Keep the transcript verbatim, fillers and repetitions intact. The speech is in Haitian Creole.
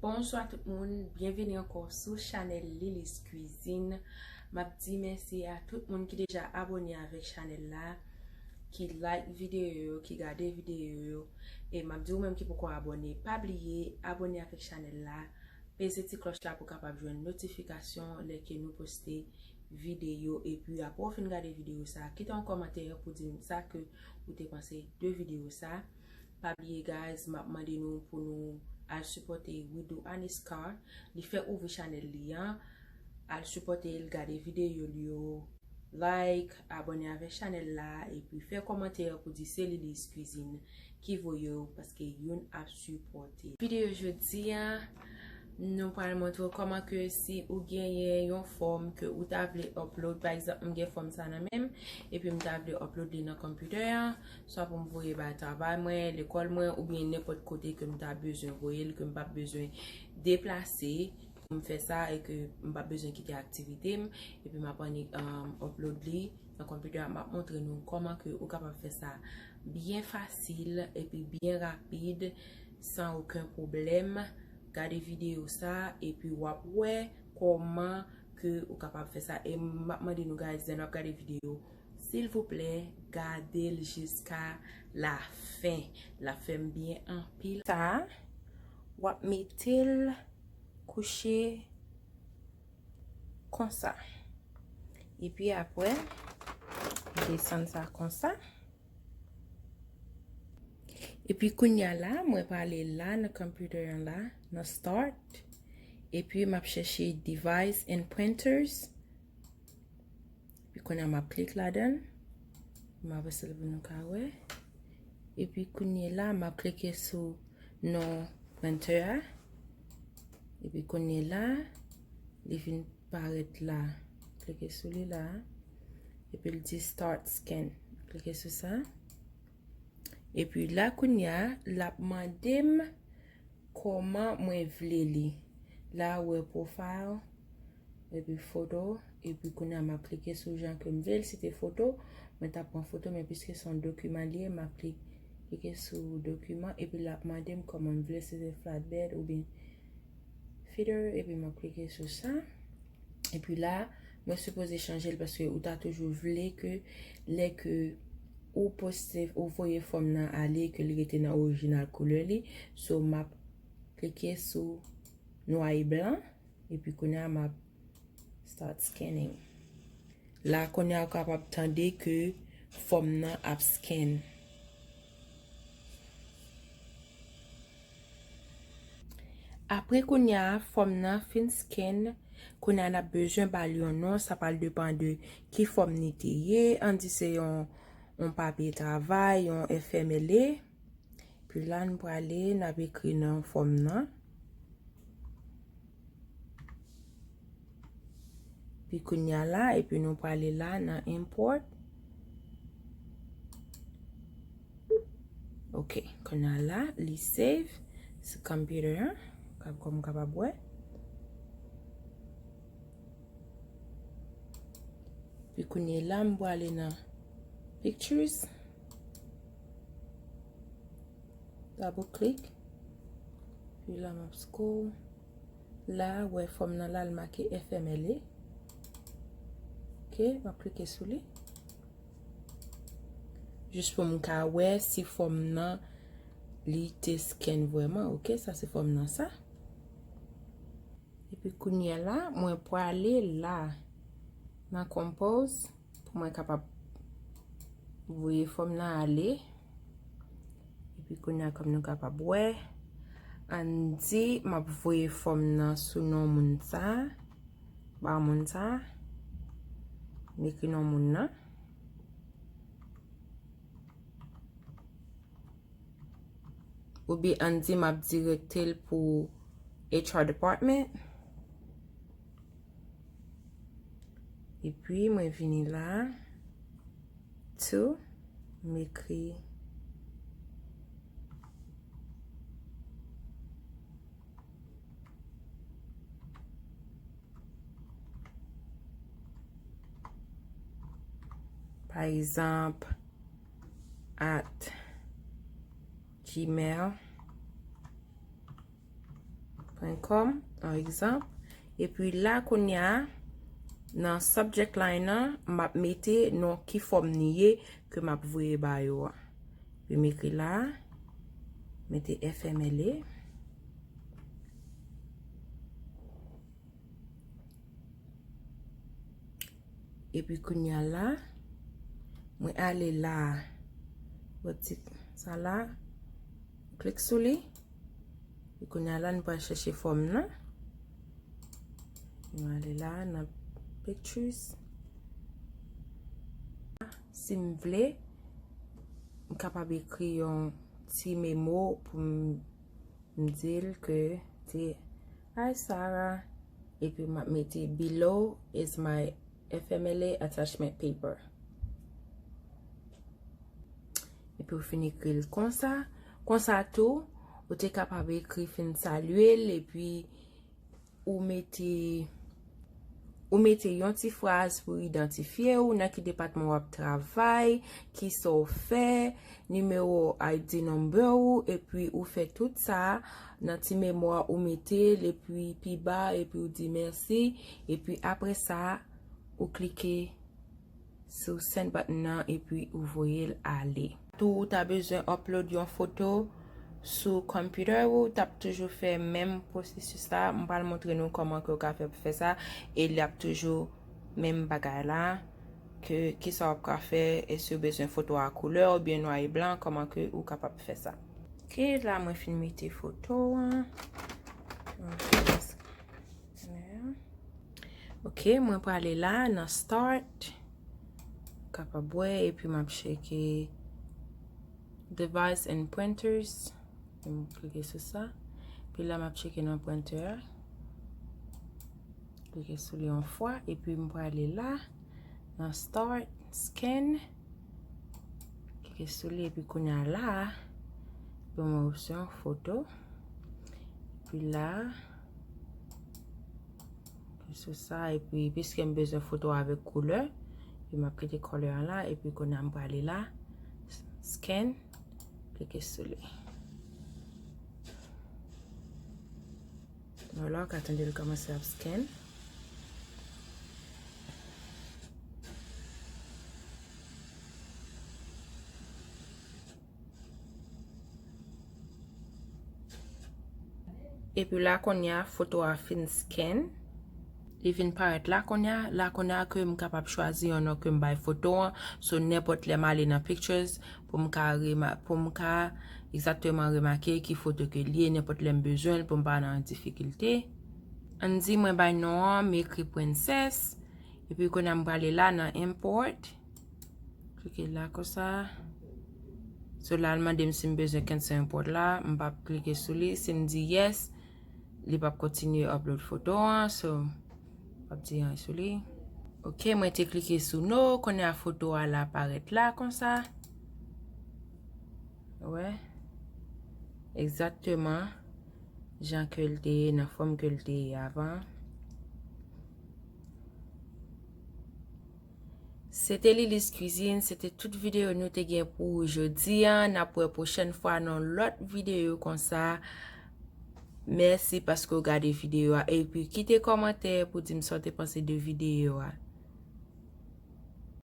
Bonswa tout moun, byenveni ankò sou chanèl Lily's Cuisine. M ap di mèsi a tout moun ki deja abòne avèk chanèl la, ki like videyo yo, ki gade videyo yo. E m ap di ou menm ki poko abòne, pa bliye abòne avèk chanèl la, peze ti klòch la pou w kapab jwenn notifikasyon lè ke nou poste videyo. Epi apre w fin gade videyo sa, kite yon kòmantè pou di m sa ke ou te panse de videyo sa. Pa bliye, guys, m ap mande nou pou nou al sipòte Widoo Aniscar. Li fèk ouvri chanèl li an. Al sipòte l, gade videyo li yo, like, abòne avèk chanèl la, epi fè kòmantè pou di se Lily's Cuisine ki voye w, paske youn ap sipòte. Videyo jodi a, nou pral montre w kòman ke si ou genyen yon fòm ke ou ta vle upload, pa egzanp, m gen fòm sa nan men m, epi m ta vle upload li nan konpitè an, swa pou m voye bay travay mwen, lekòl mwen, oubyen nenpòt kote ke m ta bezwen voye l, ke m p ap bezwen deplase pou m fè sa e ke m p ap bezwen kite aktivite m, epi m ap annik, um, upload li nan konpitè a. M ap montre nou kòman ke ou kapab fè sa byen fasil epi byen rapid, san okenn pwoblèm. Gade videyo sa, epi w ap wè kòman ke ou kapab fè sa. E m ap mande nou, guys, lè n ap gade videyo, silvouplè, gade l jiska lafen. L ap fè m byen anpil. Sa, w ap mete l kouche konsa. Epi apre, desann sa konsa. Epi kounye a la, mwen prale la nan computer an la, nan start. Epi m ap chèche device and printers. Epi kounye a m ap klik ladan l. M ap avanse l pou nou ka wè. Epi kounye la, m ap klike sou non printer a. Epi kounye la, li vin parèt la. Klike sou li la. Epi l di start scan. Klike sou sa. Epi la kounye a, l ap mande m kòman mwen vle li. La ou wè profile, epi foto, epi kounye a m ap klike sou jan ke m vle l. Si te foto, mwen t ap pran foto, men piske se yon dokiman li ye, m ap kli-, klike sou dokiman, epi l ap mande m kòman m vle, si se flatbed oubyen feeder, epi m ap klike sou sa. Epi la, mwen sipoze chanje l paske ou ta toujou vle ke lè ke ou poste, ou voye fòm nan ale, ke li rete nan orijinal koulè li. So, m ap klike sou nwa e blan, epi kounye a m ap start scanning. La, kounye a ou kapab tande ke fòm nan ap scan. Apre kounye a, fòm nan fin scan, kounye a n ap bezwen ba l yon non, sa pral depann de ki fòm li te ye, ann di se yon, yon papye travay, yon F M L A. Epi la, n prale, n ap ekri non fòm nan. Epi kounye a la, epi nou prale la nan import. Ok, kounye a la, li save sou computer an, kòm, kòm w kapab wè. Epi kounye la, m prale nan pictures. Double click. Epi la, m ap scroll. La, wè fòm nan la, l make F M L A. Ok, m ap klike sou li. Jis pou m ka wè si fòm nan li te scan vrèman. Ok, sa se fòm nan sa. Epi kounye a la, mwen prale la nan Compose pou mwen kapab voye fòm nan ale. Epi kounye a, kòm nou kapab wè, ann di m ap voye fòm nan sou non moun sa, ba moun sa, m ekri non moun nan. Oubyen ann di m ap direkte l pou H R department. Epi mwen vini la. Two, m ekri pa egzanp, at gmail. Pwen kòm, an egzanp. Epi la, kounye a, nan subject line nan, m ap mete non ki fòm li ye ke m ap voye ba yo a. Epi m ekri la, mete F M L A. Epi kounye a la, mwen ale la, bò ti sa la, klik sou li. Epi kounye a la, nou pral chèche fòm nan. Nou ale la, nan pictures. Si m vle, m kapab ekri yon ti memo pou m m di l ke se Hi Sarah, epi m ap mete below is my F M L A attachment paper. Epi ou fin ekri l konsa. Konsa tou, ou te kapab ekri fin salye l, epi ou mete ou mete yon ti fraz pou idantifye w, nan ki depatman w ap travay, kisa w fè, nimewo I D number ou, epi ou fè tout sa nan ti memwa ou mete l, epi pi ba, epi ou di mèsi, epi apre sa, ou klike sou send button nan, epi ou voye l ale. Tou ou ta bezwen upload yon foto sou computer ou, ou t ap toujou fè menm pwosesis la. M pral montre nou kòman ke w ka fè pou fè sa, e l ap toujou menm bagay la, ke kisa w ap ka fè, èske w bezwen foto a koulè oubyen nwa e blan, kòman ke ou kapab fè sa. Ok, la mwen fin mete foto an. Ok, mwen prale la nan start. Kapab wè, epi m ap cheke device and printers. M klike sou sa. Epi la m ap cheke nan printer a. Klike sou li yon fwa, epi m prale la nan start, scan. Klike sou li, epi kounye a la, ban mwen opsyon foto. Epi la, sou sa, epi piske m bezwen foto avèk koulè, epi m ap kite koulè an la, epi kounye a m prale la, scan, klike sou li. Vwala, w ka tande l kòmanse ap scan. Epi la kounye a, foto a fin scan. Li vin parèt la kounye a. La kounye a ke m kapab chwazi yon non ke m bay foto an. So, nenpòt lè m ale nan pictures, pou m ka rema-, pou m ka egzakteman remake ki foto ke l ye, nenpòt lè m bezwen l, pou m pa nan difikilte. Ann di mwen bay non an, m ekri Princess. Epi kounye a m prale la nan import. Klike la konsa. So la l mande m si m bezwen cancel import la. M p ap klike sou li. Si m di yes, li p ap kontinye upload foto an. So, m p ap di anyen sou li. Ok, mwen te klike sou no. Kounye a foto a la parèt la konsa. Wè. Egzakteman jan ke l te ye, nan fòm ke l te ye avan. Se te Lilis Cuisine, se te tout videyo nou te gen pou jodi a. N ap wè pwochèn fwa nan lòt videyo konsa. Mèsi paske w gade videyo a. Epi kite kòmantè pou di m sa w te panse de videyo a.